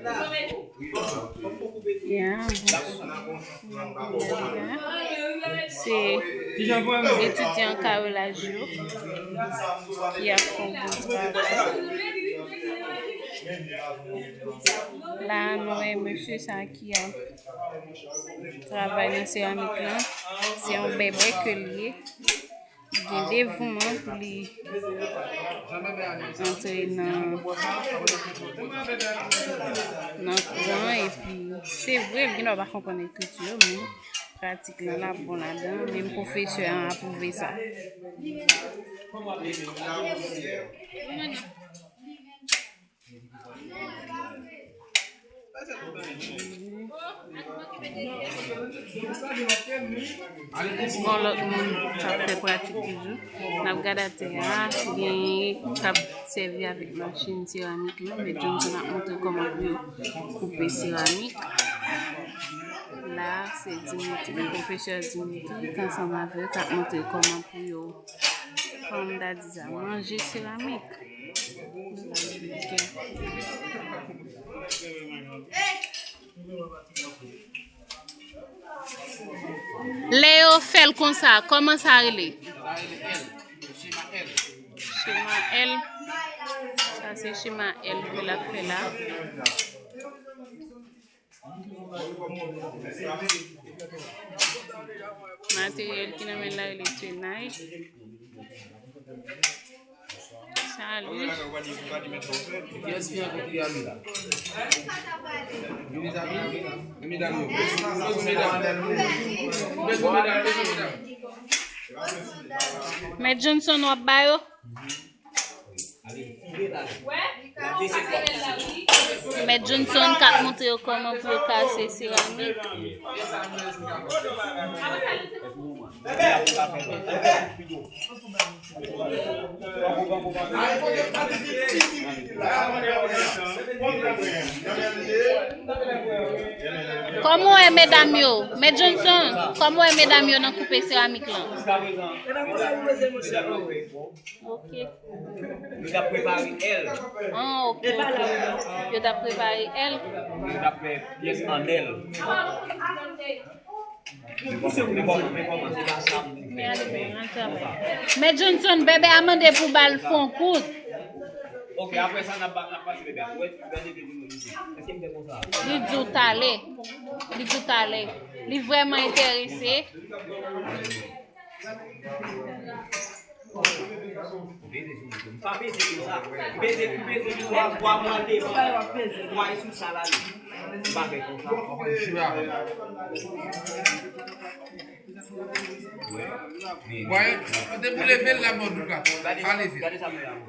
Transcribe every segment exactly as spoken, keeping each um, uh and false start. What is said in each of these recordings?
Ya, se etidyan kawelaj yo ki ap fè yon bon travay. La, nou wè mesye sa ki ap travay nan seramik lan. Se yon bèbè ke l ye. Li gen devouman pou li antre nan, nan kou an, epi se vre, l gen dwa pa konprann ekriti yo, men pratik lan, l ap bon ladan, menm pwofesè an apwouve sa. Gon lòt moun k ap fè pratik toujou. N ap gade atè a, genyen k ap sèvi avèk machin seramik lan. Mèt Johnson ap montre kòman pou yo koupe seramik. La, se Dimitri, pwofesè Dimitri, k ansanm avè yo, k ap montre kòman pou yo, kòman m ta di sa, manje seramik. Lè yo fè l konsa, kòman sa rele? Chema L. Sa se chema L ke l ap fè la. Materyèl ki nan men l la rele tenay. Salut. Mèt Johnson, w ap ba yo? Mèt Johnson k ap montre yo kòman pou yo kase seramik. Kòman w wè medam yo? Mèt Johnson, kòman w wè medam yo nan koupe seramik lan? Ok. Yo t ap prepare L. Ah, ok, ok. Yo t ap prepare L. Yo t ap fè pyès an L. Men ale, bon, al travay. Mèt Johnson, bèbè a mande pou ba l fè yon kout. Ok, apre sa, n ap ba, n ap pase bèbè a. Ou wè, gade bèbè mwen isi. Èske m fè konsa? Li di w talè. Li di w talè. Li vrèman enterese. Ou peze sou mouton. M pa peze konsa. M peze, m peze sou a, bwa mande. Bwa e sou sa la li. M pa fè konsa. Wè. Wè, depi w leve l la, bon, nou ka. Pa leve. Gade sa m fè la, wè.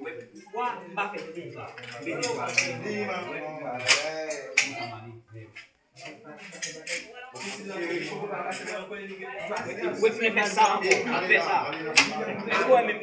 Wè, bwa, m pa fè konsa. M peze bwa. Wè. Konsa m ale. Ou vle fè sa ankò, ap fè sa. Ou wè menm.